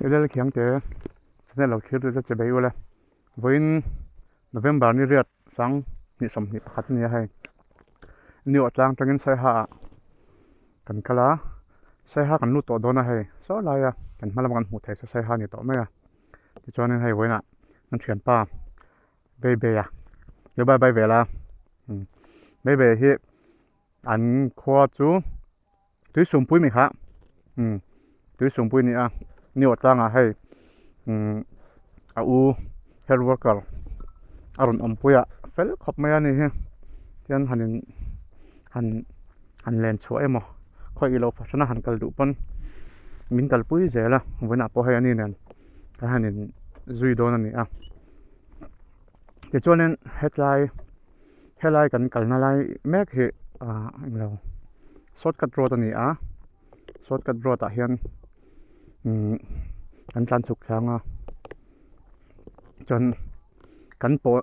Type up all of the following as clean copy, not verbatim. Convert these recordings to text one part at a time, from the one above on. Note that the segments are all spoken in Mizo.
Lel khiang te channel lo thlir duh te che bei ula vawiin November ni riat sang hnih 21 a ni a hei New atlang tangin Saiha ah kan kal a Saiha kan lut tawh dawn a hei saw laia kan hma lama kan hmuh theih chu Saiha a ni tawh mai a tichuanin hei vawiinah kan thianpa Beibei a lo bye bye vel a Beibei hi an khua chu. Tui sumpui mi kha umm tui sumpui a ni a ni awh tlangah hei umm a u health worker a rawn awm pui a fel khawp mai a ni hi tihian han in han han len chhuah emaw khawi ilo fahran a han kal duh pawn min kalpui zel a vawiinah pawh hei ani nen kan han in zui dawn a ni a tichuanin hetlai. Helai kan kalna lai mek hi ah englo shortcut road a ni a shortcut road ah hian umm kan tlan chhuk thlang a chuan kan pawh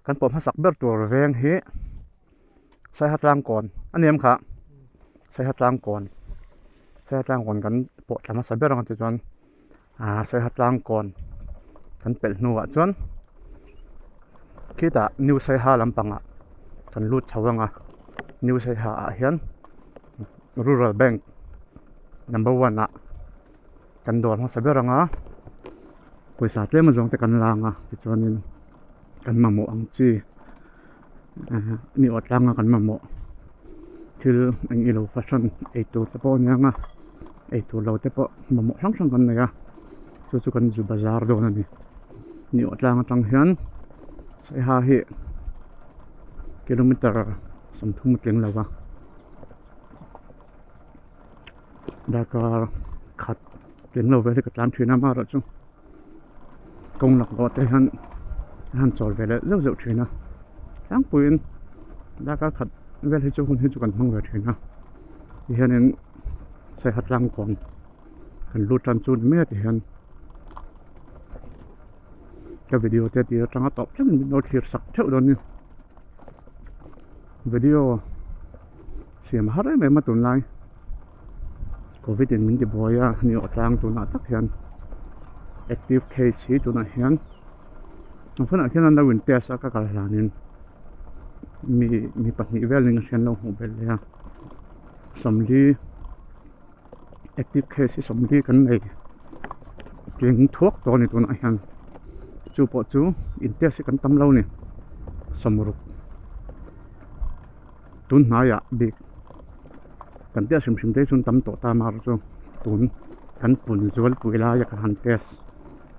kan pawh hmasak ber tur veng hi saiha tlang kawn a ni em kha saiha tlang kawn saiha tlang kawn kan pawh thla hmasa ber ang tichuan. Aaa saiha tlang kawn kan pelh hnuah chuan khitah new saiha lampangah kan lut chho ang a new saiha ah hian rural bank number one ah kan dawr hmasa ber ang a pawisa tlem azawng te kan la ang a tichuanin kan mamawh ang chi ni awh tlanga kan mamawh thil eng ilo fahran eitur te pawh a ni ang a eitur lo te pawh mamawh hrang hrang kan nei a chu chu kan zu bazar dawn a ni ni awh tlang atang hian saiha hi kilometer 30 a tling lo va darkar khat tling lo vel hi ka tlan thin a amaherawhchu. Kawng lak lawh te hian a han chawl ve leh zeuh zeuh thin a tlangpuiin darkar khat vel hi chu hun hi chu kan hmang ve thin a tihianin saiha tlang kawn kan lut tan chu ni mai a tihian ka video te tir atanga tawp thlengin min lo thlir sak theuh dawn a ni video siam har em em a tunlai. Covid in min ti buai a ni awh tlang tunah tak hian active case hi tunah hian a hunah hian an lo in test a ka kal hlanin mi mi pahnih velin a hriat lo hmuh belh leh a sawmli active case hi sawmli kan nei tling thuak tawh a ni tunah hian chu pawh chu in test hi kan tam lo a ni sawmruk. Tun hnaiah bik kan test hrim hrim te chuan tam tawh ta mar chu tun kan pun zual pui laia kan han test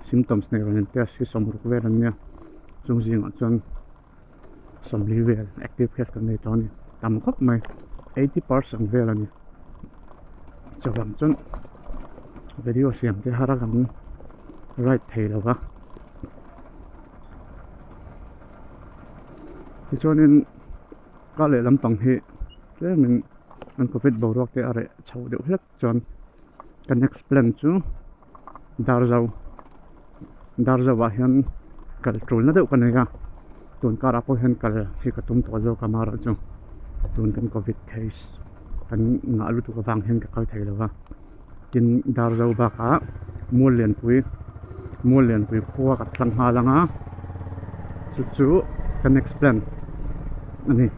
symptoms nei rawn in test hi sawmruk vel an nia chung zingah chuan sawmli vel active case kan nei tawh a ni tam khawp mai 80% vel a ni chuvang chuan video siam te har a kan write thei lo va tichuanin. Ka leh lampang hi tlemin an covid boruak te a reh chho deuh hlek chuan ka next plan chu Darzo Darzo ah hian kal tul na deuh ka nei a tun karah pawh hian kal hi ka tum tawh zawk a amaherawhchu tun kan covid case kan ngah lutuk avang hian ka kal thei lo va tin Darzo bakah Muallianpui Muallianpui khua ka tlang nghal ang a chu chu ka next plan a ni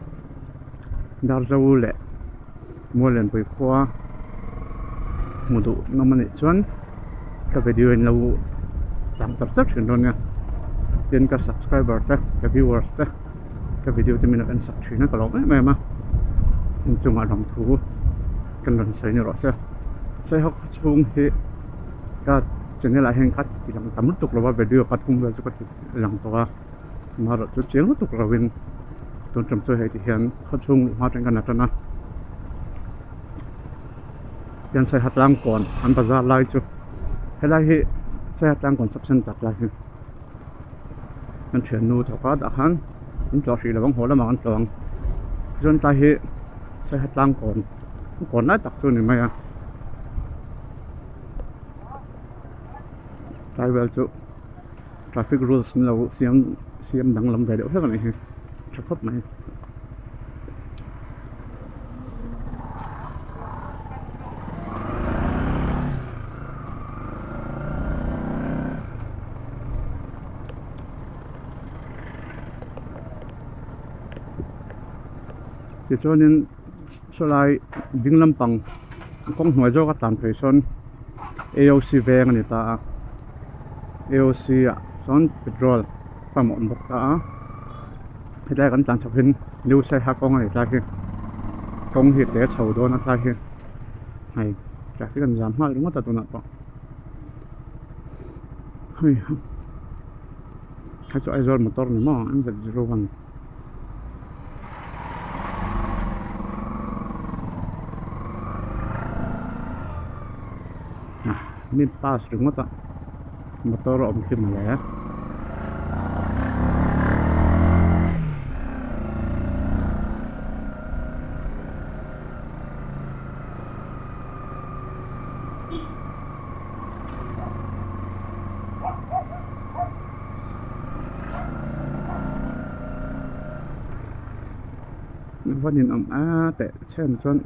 Darzo leh Muallianpui khua hmu duh nawm a nih chuan ka video in lo chang char char thin dawn nia tin ka subscriber te ka viewers te ka video te min lo en sak thin a ka lawm em em a inchungah lawmthu kan rawn sawi ni rawh se Saiha khaw chhung hi ka channel ah hian ka ti lang tam lutuk lo a video pathum vel chu ka ti lang tawh a amaherawhchu chiang lutuk lo in tun tum chu hei ti hian khaw chhung luh hma atang kan la tan a tihian saiha tlang kawn an bazar lai chu helai hi saiha tlang kawn sub center lai hi kan thiannu thawk a tah khan an tlawh hrih lo ang haw lamah an tlawh ang chuan tlai hi saiha tlang kawn. Kawn lai tak chu a ni mai a tlai vel chu traffic rules an lo siam siam danglam ve deuh hlek a nih hi tha khawp mai. Tichuanin sawlai ding lampang kawng hnuai zawk a tlan phei sawn A_O_C veng a ni ta a A_O_C ah sawn petrol pump a awm bawk ta a hetlai kan tlan chhoh hian new saiha kawng a ni tlai hi kawng hi te chho dawn a tlai hi hei traffic an zam nghal ringawt a tunah pawh hei hei chu Aizawl motor ni maw M_Z01. Mi pass ringawt a motor a awm khi mawle. Va nin awm a teh chhen chuan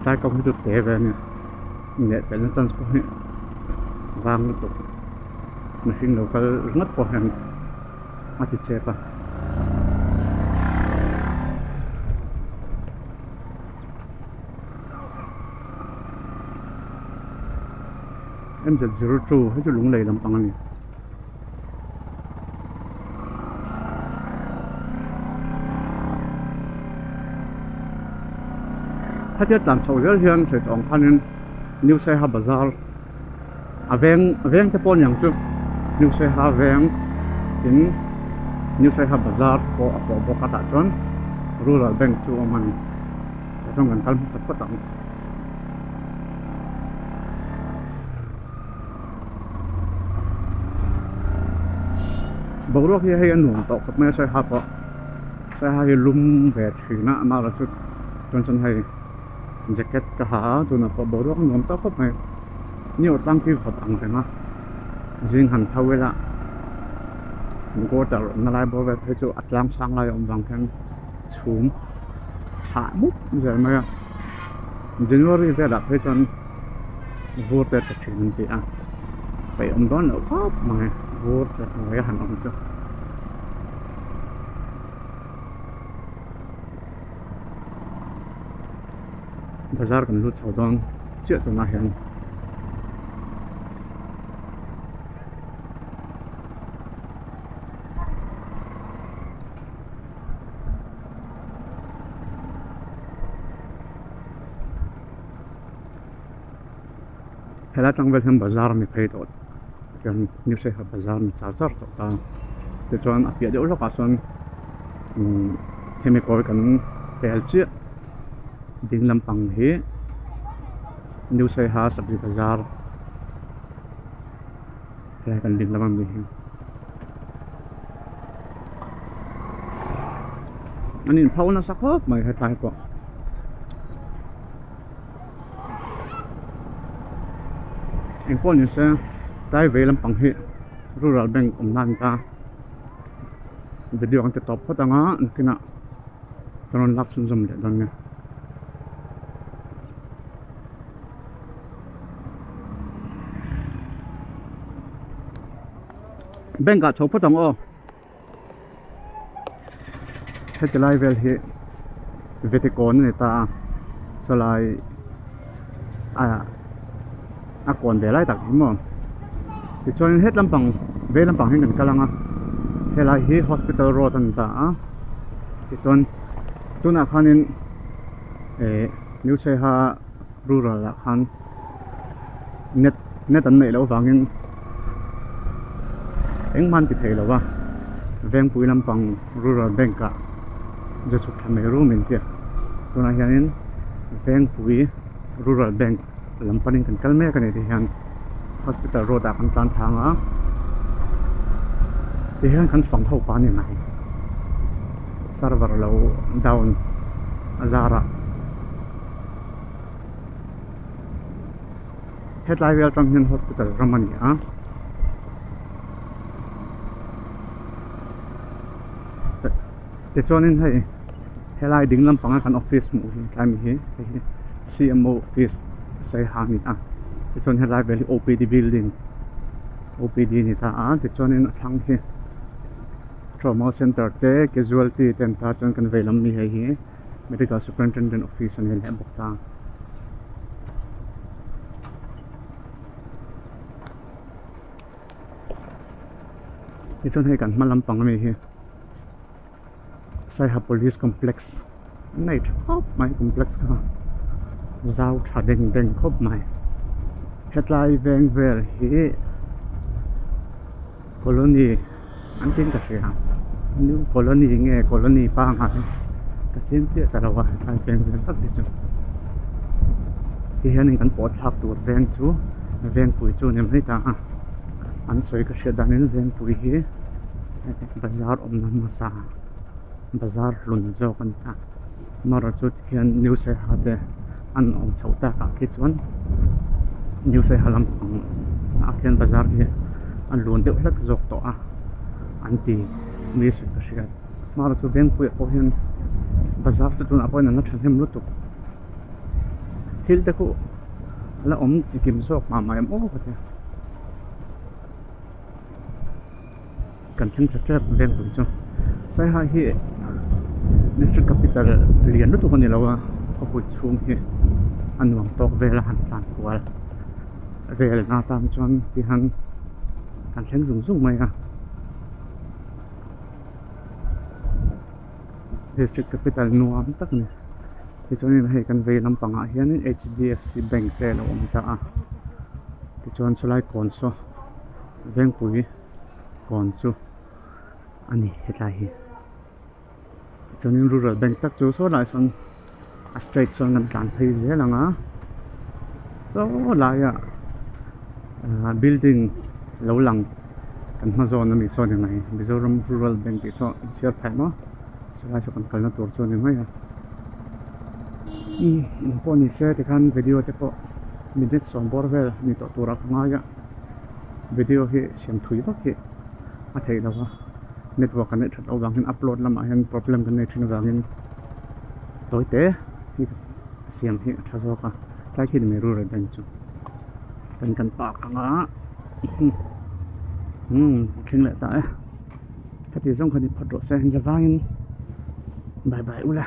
tlai kawng hi chu te ve a nia inleh pelhna chance pawh hi vang lutuk mihring lo kal ringawt pawh hian a ti chep a. MZ02 hei chu lunglei lampang a ni. Hetia tlan chhoh zel hian sawi tawh ang khanin New Saiha Bazar a veng veng te pawh aniang chu New Saiha veng tin New Saiha Bazar te pawh a pawh bawk a tah chuan Rural Bank chu a awm a ni tah chuan kan kal hmasa phawt ang. Boruak hi hei a nuam tawh khawp mai a saiha pawh saiha hi lum ve thin a amaherawh chu chuan chuan hei jacket ka ha a tunah pawh boruak a nuam tawh khawp mai ni aw tlang khi vawt ang reng a zing han tho ila quarter awmna lai bawr vel phei chu a tlang sang lai a awm vang hian chhum chhah mup zel mai a January velah phei chuan vur te tla thin an ti a peih awm dawn loh khawp mai vur tla hnuai a han awm chu. Bazar kan lut chho dawn chiah tunah hian. Helai atang vel hian bazar a ni phei tawh chuan New Saiha bazar a ni char char tawh ta tichuan a piah deuh lawkah sawn umm hemi kawi kan pel chiah ding lampang hi New Saiha sabzi bazar helai kan ding lam ami hi an inpho nasa khawp mai hetlai pawh. Engpawh ni se tlai vei lampang hi rural bank awm nan ta video an ti tawp phawt ang a nakinah ka rawn lak chhunzawm leh dawn nia. Bank ah chho phawt ang aw. Heti lai vel hi Vetikawn a ni ta a sawlai ah a kawn ve lai tak hi maw tichuan het lampang vei lampang hian kan kal ang a helai hi hospital road a ni ta a tichuan tunah khanin eh New Saiha rural ah khan net net an neih loh avangin engmah an ti thei lo va Vengpui lampang rural bank ah zu chhuk thla mai rum in tia tunah hianin Vengpui rural bank lam panin kan kal mek a ni ti hian hospital road ah kan tlan thang a ti hian kan fang ho pa a ni mai server lo down a zarah. Hetlai vel atang hian hospital ram a ni a tichuanin hei Helai ding lampanga kan office hmuh hi tlai mi hi hei hi C_M_O office Saiha a ni a tichuan helai vel hi O_P_D building O_P_D a ni ta a tichuanin a thlang hi trauma center te casualty te an ta chuan kan vei lam mi hei hi medical superintendent office a ni leh bawk ta. Tichuan hei kan hma lampang ami hi Saiha police complex an nei tha khawp mai complex kha zau tha deng deng khawp mai hetlai veng vel hi colony an tin ka hria new colony nge colony pangngai ka chiang chiah ta lo a hetlai veng vel tak hi chu tihianin kan pawh thlak tur veng chu vengpui chu a ni mai ta a an sawi ka hriat danin vengpui hi bazar awmna hmasa bazar hlun zawk a ni a amaherawhchu chu tikhian new saiha te an awm chhoh takah khi chuan new saiha lampang ah khian bazar hi a lun deuh hlek zawk tawh a an ti ni sawi ka hria amaherawhchu chu vengpuiah pawh hian bazar chu tunah pawh hian an la thahnem lutuk thil te khu a la awm chikim zawk mah mah em aw ka ti. Kan thleng tha tep vengpui chu Saiha hi district capital lian lutuk a ni lo a khawpui chhung hi a nuam tawk vel a han tlan kual vel na tan chuan tihian kan thleng zung zung mai a district capital nuam tak a ni tichuanin hei kan vei lampangah hianin H D F C bank te a lo awm ta a tichuan chulai kawn saw Vengpui kawn chu a ni hetlai hi tichuanin rural bank tak chu saw lai sawn a straight chuan kan tlan phei zel ang a saw laiah ahh building lo lang kan hma zawn ami saw a ni mai Mizoram rural bank tih saw in chhiar phah em aw chulai saw kan kalna tur chu a ni mai a umm engpawh ni se tikhan video te pawh minute sawm bawr vel a ni tawh turah ka ngai a. Video hi siam thui vak hi a theih loh a network kan neih that loh vang hian upload lamah hian problem kan nei thin avangin tawi te hi siam hi a tha zawk a tlai khi ni mai rural bank chu kan kan park ang a umm a thleng leh ta e khati zawng kha ni phawt rawh se zavangin bye bye ula.